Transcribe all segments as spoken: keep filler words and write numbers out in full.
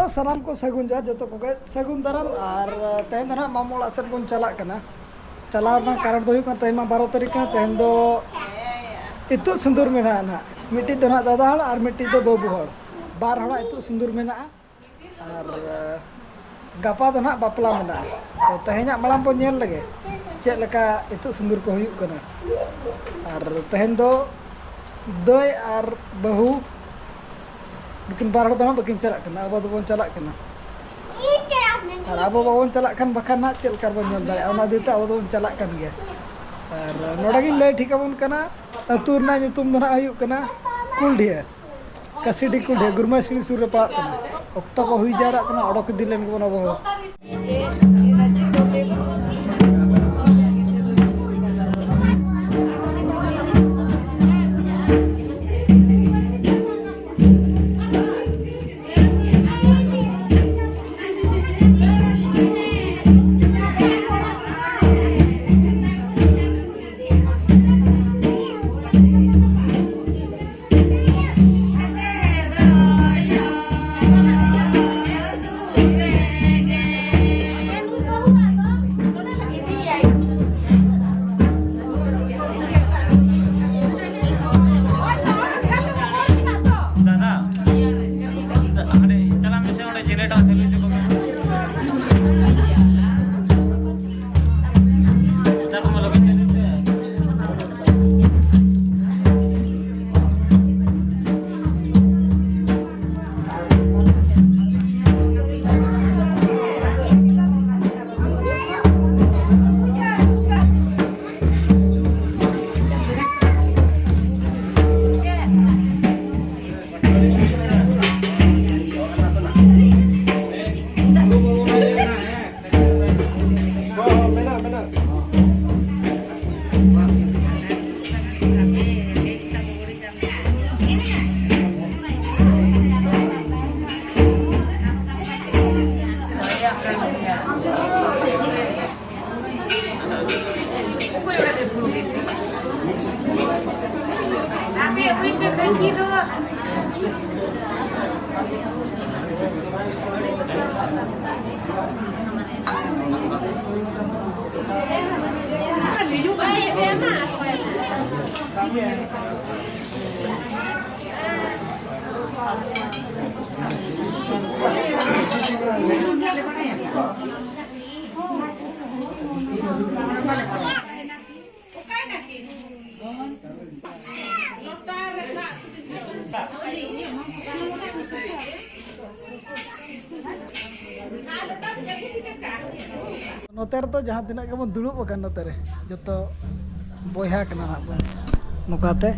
ᱥᱟᱱᱟᱢ ᱠᱚ ᱥᱟᱹᱜᱩᱱ ᱡᱚᱦᱟᱨ, ᱡᱚᱛᱚ ᱠᱚᱜᱮ ᱥᱟᱹᱜᱩᱱ ᱫᱟᱨᱟᱢ᱾ ᱟᱨ ᱛᱮᱦᱮᱧ ᱫᱚ ᱱᱟᱦᱟᱜ ᱢᱟᱢᱚ ᱚᱲᱟᱜ ᱥᱮᱫ ᱵᱚᱱ ᱪᱟᱞᱟᱜ ᱠᱟᱱᱟ᱾ ᱪᱟᱞᱟᱣ ᱨᱮᱱᱟᱜ ᱠᱟᱨᱚᱱ ᱫᱚ ᱦᱩᱭᱩᱜ ᱠᱟᱱᱟ, ᱛᱮᱦᱮᱧ ᱢᱟ ᱵᱟᱨᱚ ᱛᱟᱹᱨᱤᱠᱷ ᱠᱟᱱᱟ, ᱛᱮᱦᱮᱧ ᱫᱚ ᱤᱛᱩᱫ ᱥᱤᱸᱫᱩᱨ ᱢᱮᱱᱟᱜᱼᱟ ᱱᱟᱦᱟᱜ᱾ ᱢᱤᱫᱴᱤᱡ ᱫᱚ ᱱᱟᱦᱟᱜ ᱫᱟᱫᱟ ᱦᱚᱲ ᱟᱨ ᱢᱤᱫᱴᱤᱡ ᱫᱚ ᱵᱟᱹᱵᱩ ᱦᱚᱲ, ᱵᱟᱨ ᱦᱚᱲᱟᱜ ᱤᱛᱩᱫ ᱥᱤᱸᱫᱩᱨ ᱢᱮᱱᱟᱜᱼᱟ᱾ ᱟᱨ ᱜᱟᱯᱟ ᱫᱚ ᱱᱟᱦᱟᱜ ᱵᱟᱯᱞᱟ ᱢᱮᱱᱟᱜᱼᱟ᱾ ᱛᱚ ᱛᱮᱦᱮᱧᱟᱜ ᱢᱟᱲᱟᱝ ᱵᱚᱱ ᱧᱮᱞ ᱞᱮᱜᱮ ᱪᱮᱫ ᱞᱮᱠᱟ ᱤᱛᱩᱫ ᱥᱤᱸᱫᱩᱨ ᱠᱚ ᱦᱩᱭᱩᱜ ᱠᱟᱱᱟ᱾ ᱟᱨ ᱛᱮᱦᱮᱧ ᱫᱚ ᱫᱟᱹᱭ ᱟᱨ ᱵᱟᱹᱦᱩ ᱱᱩᱠᱤᱱ ᱵᱟᱨ ᱦᱚᱲ ᱫᱚ ᱱᱟᱦᱟᱜ ᱵᱟᱹᱠᱤᱱ ᱪᱟᱞᱟᱜ ᱠᱟᱱᱟ, ᱟᱵᱚ ᱫᱚᱵᱚᱱ ᱪᱟᱞᱟᱜ ᱠᱟᱱᱟ᱾ ᱟᱨ ᱟᱵᱚ ᱵᱟᱵᱚᱱ ᱪᱟᱞᱟᱜ ᱠᱷᱟᱱ ᱵᱟᱠᱷᱟᱱ ᱱᱟᱦᱟᱜ ᱪᱮᱫ ᱞᱮᱠᱟ ᱨᱮᱵᱚᱱ ᱧᱮᱞ ᱫᱟᱲᱮᱭᱟᱜᱼᱟ? ᱚᱱᱟ ᱤᱫᱤ ᱛᱮ ᱟᱵᱚ ᱫᱚᱵᱚᱱ ᱪᱟᱞᱟᱜ ᱠᱟᱱ ᱜᱮᱭᱟ᱾ ᱟᱨ ᱱᱚᱰᱮ ᱜᱤᱧ ᱞᱟᱹᱭ ᱴᱷᱤᱠ ᱟᱵᱚᱱ ᱠᱟᱱᱟ, ᱟᱹᱛᱩ ᱨᱮᱱᱟᱜ ᱧᱩᱛᱩᱢ ᱫᱚ ᱱᱟᱦᱟᱜ ᱦᱩᱭᱩᱜ ᱠᱟᱱᱟ ᱠᱩᱞᱰᱷᱤᱭᱟᱹ, ᱠᱟᱥᱤᱰᱤ ᱠᱩᱞᱰᱷᱤᱭᱟᱹ, ᱜᱩᱨᱢᱟᱹᱥᱤᱲᱤ ᱥᱩᱨ ᱨᱮ ᱯᱟᱲᱟᱜ ᱠᱟᱱᱟ᱾ ᱚᱠᱛᱚ ᱠᱚ ᱦᱩᱭ ᱡᱟᱣᱨᱟᱜ ᱠᱟᱱᱟ, ᱚᱰᱚᱠ ᱤᱫᱤ ᱞᱮᱱ ᱜᱮᱵᱚᱱ ᱟᱵᱚ ᱦᱚᱸ᱾ ᱫᱟᱫᱟ, ᱦᱟᱸᱰᱮ ᱪᱟᱞᱟᱜ ᱢᱮᱥᱮ, ᱚᱸᱰᱮ generator ᱪᱟᱹᱞᱩ ᱦᱚᱪᱚ ᱠᱚᱢᱮ᱾ ᱪᱟᱞᱟᱜ ᱢᱮ, ᱞᱚᱜᱚᱱ ᱪᱟᱹᱞᱩᱭ ᱯᱮ᱾ ᱱᱚᱛᱮ ᱨᱮᱫᱚ ᱡᱟᱦᱟᱸ ᱛᱤᱱᱟᱹᱜ ᱜᱮᱵᱚᱱ ᱫᱩᱲᱩᱵ ᱟᱠᱟᱱ, ᱱᱚᱛᱮ ᱨᱮ ᱡᱚᱛᱚ ᱵᱚᱭᱦᱟ ᱠᱟᱱᱟ ᱱᱟᱜ ᱵᱚᱱ᱾ ᱱᱚᱝᱠᱟᱛᱮ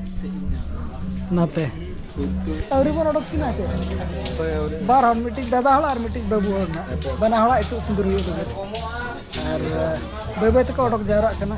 ᱱᱟᱛᱮ ᱟᱹᱣᱨᱤ ᱵᱚᱱ ᱚᱰᱚᱠ ᱠᱤᱱᱟ ᱪᱮ? ᱵᱟᱨ ᱦᱚᱲ, ᱢᱤᱫᱴᱤᱡ ᱫᱟᱫᱟ ᱦᱚᱲ ᱟᱨ ᱢᱤᱫᱴᱤᱡ ᱵᱟᱹᱵᱩ ᱦᱚᱲ ᱱᱟᱜ᱾ ᱵᱟᱱᱟ ᱦᱚᱲᱟᱜ ᱤᱛᱩᱫ ᱥᱤᱸᱫᱩᱨ ᱦᱩᱭᱩᱜ ᱞᱟᱹᱜᱤᱫ᱾ ᱟᱨ ᱵᱟᱹᱭ ᱵᱟᱹᱭ ᱛᱮᱠᱚ ᱚᱰᱚᱠ ᱡᱟᱣᱨᱟᱜ ᱠᱟᱱᱟ᱾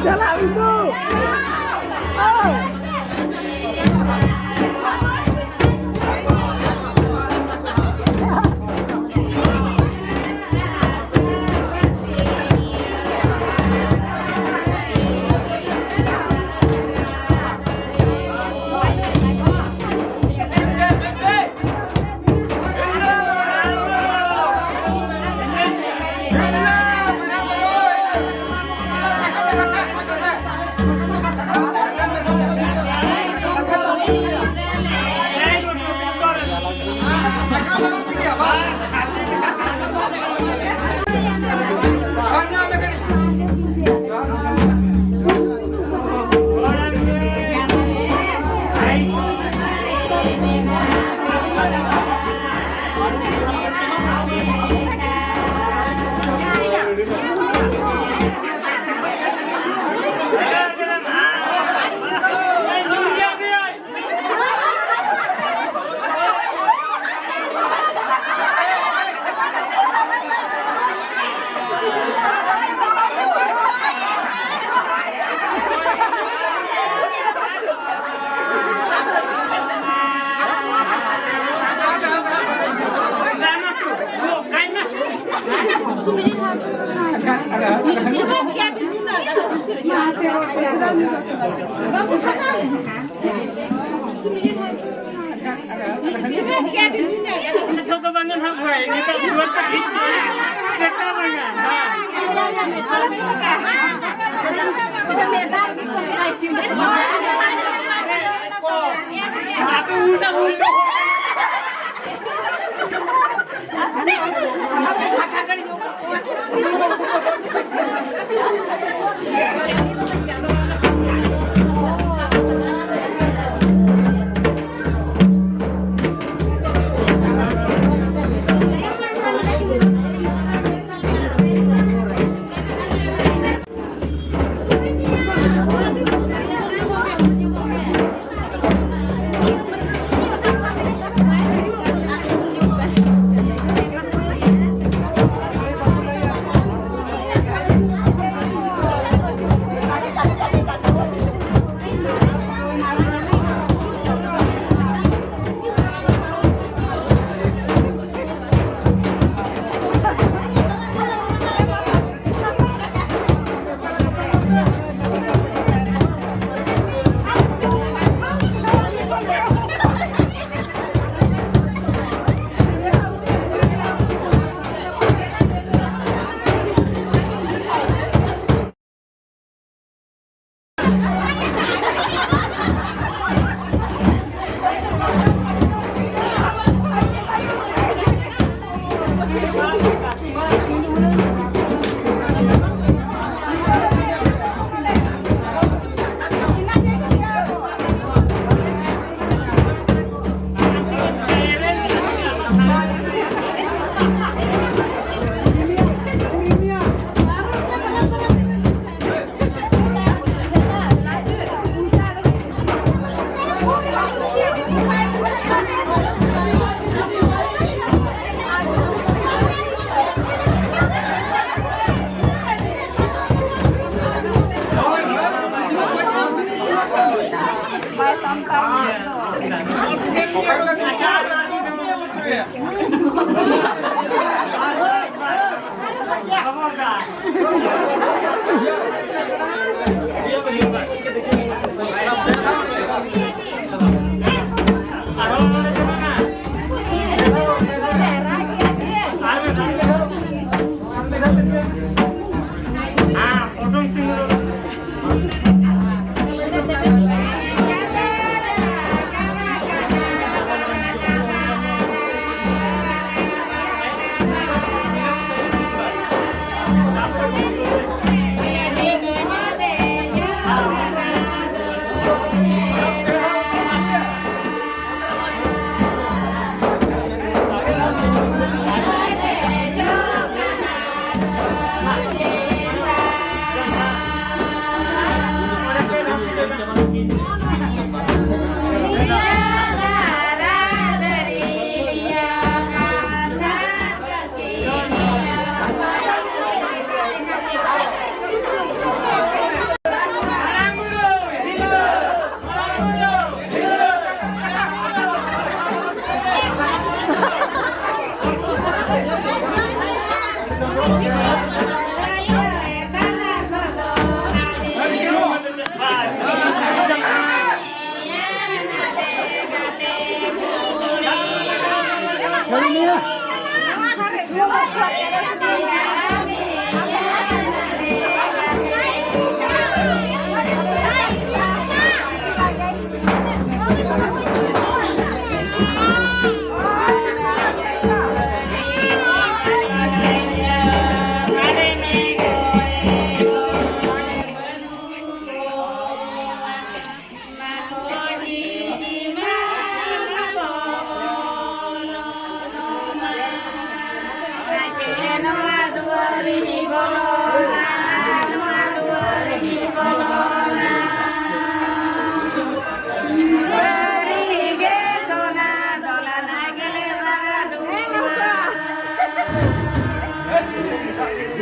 ᱪᱟᱞᱟᱜ ᱩᱰᱩᱠ᱾ ᱡᱚᱛᱚ ᱵᱟᱝ ᱜᱮ ᱱᱟᱦᱟᱜ ᱵᱷᱟᱭ, ᱱᱤᱛᱚᱜ ᱫᱩᱣᱟᱹᱨ ᱠᱚ ᱡᱷᱤᱡ ᱠᱚ ᱥᱮᱴᱮᱨ ᱞᱮᱱᱟ᱾ ᱦᱮᱸ᱾ ᱟᱯᱮ ᱩᱞᱴᱟ ᱩᱞᱴᱟ᱾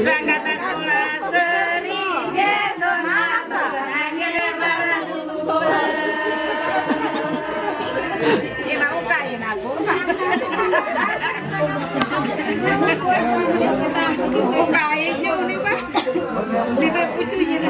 ᱥᱟᱸᱜᱟᱛ ᱠᱚᱲᱟ ᱥᱟᱹᱨᱤ ᱜᱮ ᱥᱚᱱᱟ ᱥᱟᱱᱟ ᱜᱮᱞᱮ ᱵᱟᱨᱟ ᱫᱩᱣᱟᱹᱨ᱾ ᱮᱱᱟ ᱚᱠᱟ ᱮᱱᱟ ᱠᱚ? ᱚᱠᱟ ᱦᱮᱡ ᱩᱱᱤ ᱵᱟ? ᱩᱱᱤ ᱫᱚ ᱯᱩᱪᱩ ᱡᱤᱞ᱾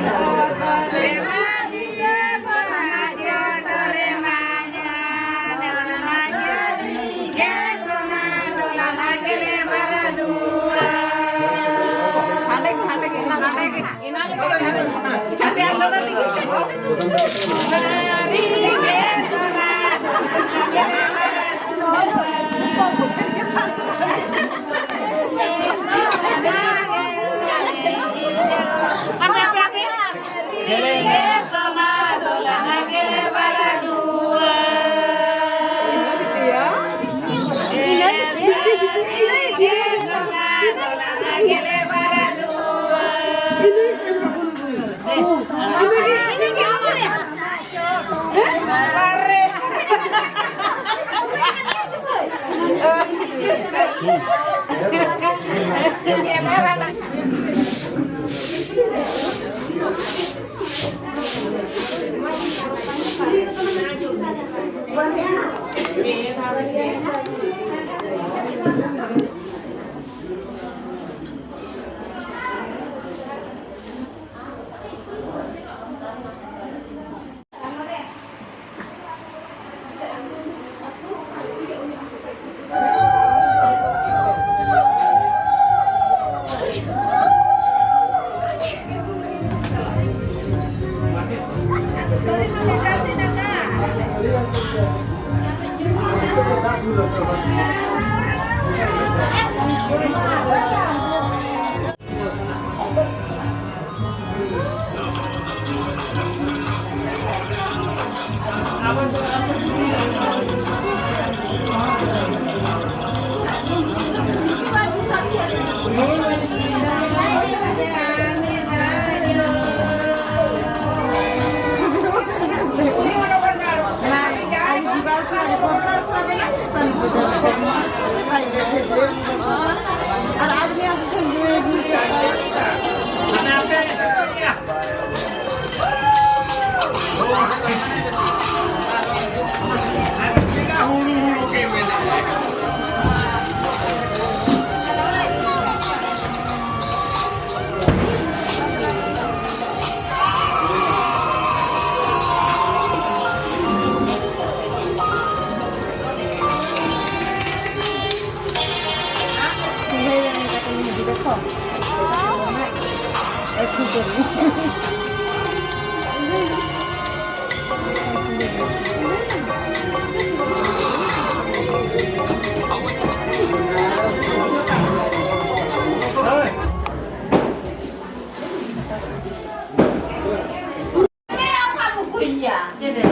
ᱦᱮᱸ, ᱚᱱᱠᱟ ᱵᱩᱠᱩᱭ ᱜᱮᱭᱟ᱾ ᱪᱮᱫ ᱮ?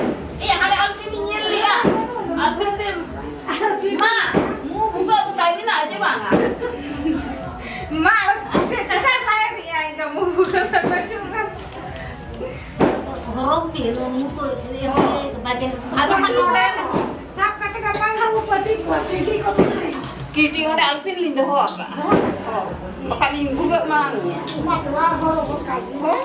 ᱮ, ᱦᱟᱸᱰᱮ ᱟᱞᱯᱷᱤᱱ ᱤᱧ ᱧᱮᱞ ᱞᱮᱜᱼᱟ᱾ ᱟᱞᱯᱷᱤᱱ ᱛᱮ, ᱢᱟ, ᱢᱩ ᱵᱷᱩᱜᱟᱹᱜ ᱠᱚ ᱛᱟᱭ ᱢᱮᱱᱟᱜᱼᱟ ᱪᱮ ᱵᱟᱝᱟ? ᱢᱟ, ᱪᱮᱫ ᱪᱮᱫᱟᱜ ᱥᱟᱭᱟ ᱨᱮᱭᱟᱜ ᱤᱧ ᱫᱚ ᱢᱩ ᱵᱷᱩᱜᱟᱹᱜ ᱫᱚ ᱵᱟᱹᱪᱩᱜ ᱠᱟᱱ᱾ ᱦᱚᱨᱚᱜ ᱯᱮ, ᱱᱚᱣᱟ ᱢᱩ ᱠᱚ ᱮᱥᱮ ᱵᱟᱡᱮ᱾ ᱟᱫᱚ ᱢᱟ ᱱᱚᱰᱮ ᱥᱟᱵ ᱠᱟᱛᱮ ᱜᱟᱯᱟᱞ ᱦᱟᱸᱜ ᱵᱚ ᱯᱟᱹᱴᱤ ᱠᱚᱣᱟ, ᱠᱤᱰᱤ ᱠᱚ ᱢᱮᱱᱟᱜᱼᱟ᱾ ᱠᱤᱰᱤ ᱚᱸᱰᱮ ᱟᱞᱯᱷᱤᱱ ᱞᱤᱧ ᱫᱚᱦᱚ ᱟᱠᱟᱫᱼᱟ᱾ ᱦᱚᱸ᱾ ᱵᱟᱠᱷᱟᱡ ᱞᱤᱧ ᱵᱷᱩᱜᱟᱹᱜ ᱢᱟᱲᱟᱝ ᱜᱮᱭᱟ᱾ ᱚᱱᱟ ᱫᱚ ᱦᱚᱨᱚᱜ ᱜᱚᱫ ᱠᱟᱜ ᱜᱮ᱾ ᱦᱳᱭ᱾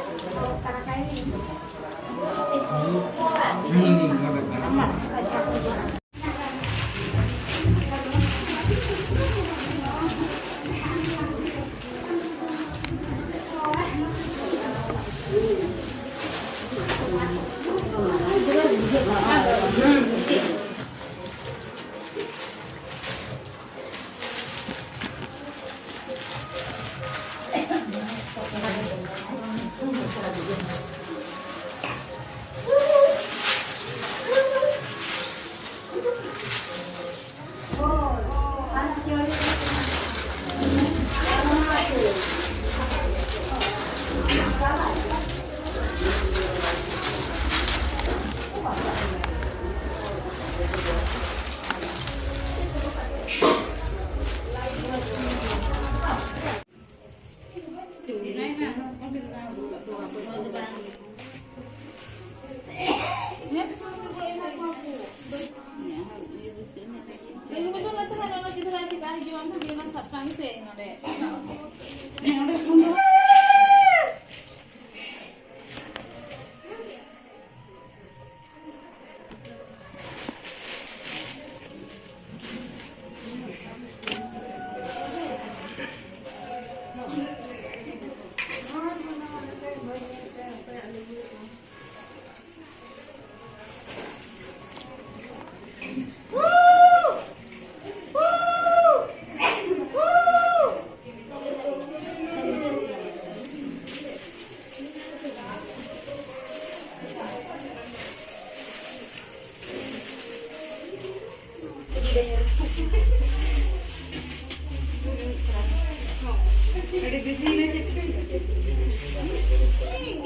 ᱟᱹᱰᱤ ᱵᱤᱡᱤ ᱮᱱᱟ ᱪᱮᱫ ᱪᱚ?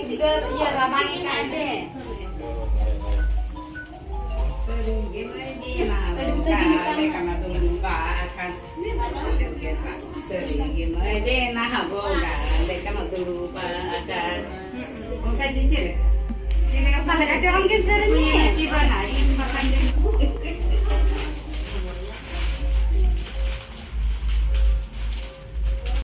ᱜᱤᱫᱟᱹᱨ ᱤᱭᱟᱹ ᱨᱟᱵᱟᱝ ᱮᱱᱟ ᱡᱮ᱾ ᱥᱟᱹᱨᱤ ᱜᱮ ᱢᱟᱹᱭ ᱵᱮᱱᱟᱣ ᱟᱠᱟᱱ᱾ ᱥᱟᱹᱨᱤ ᱜᱮ ᱢᱟᱹᱭ ᱵᱮᱱᱟᱣ ᱟᱠᱟᱱ᱾ ᱥᱟᱹᱨᱤ ᱜᱮ ᱢᱟᱹᱭ ᱵᱮᱱᱟᱣ ᱵᱚᱸᱜᱟ ᱞᱮᱠᱟᱢ ᱫᱩᱲᱩᱵ ᱟᱠᱟᱱ᱾ ᱚᱱᱠᱟ ᱡᱮ ᱪᱮᱫ ᱞᱮᱠᱟ? ᱪᱮᱫ ᱞᱮᱠᱟ ᱵᱟᱝ ᱞᱮᱠᱟ ᱪᱚᱨᱚᱢ ᱜᱮᱢ ᱥᱮᱨᱮᱧ ᱮᱫ᱾ ᱪᱮᱫ ᱵᱟᱝᱟ, ᱤᱧ ᱵᱟᱠᱷᱟᱱ ᱫᱚᱧ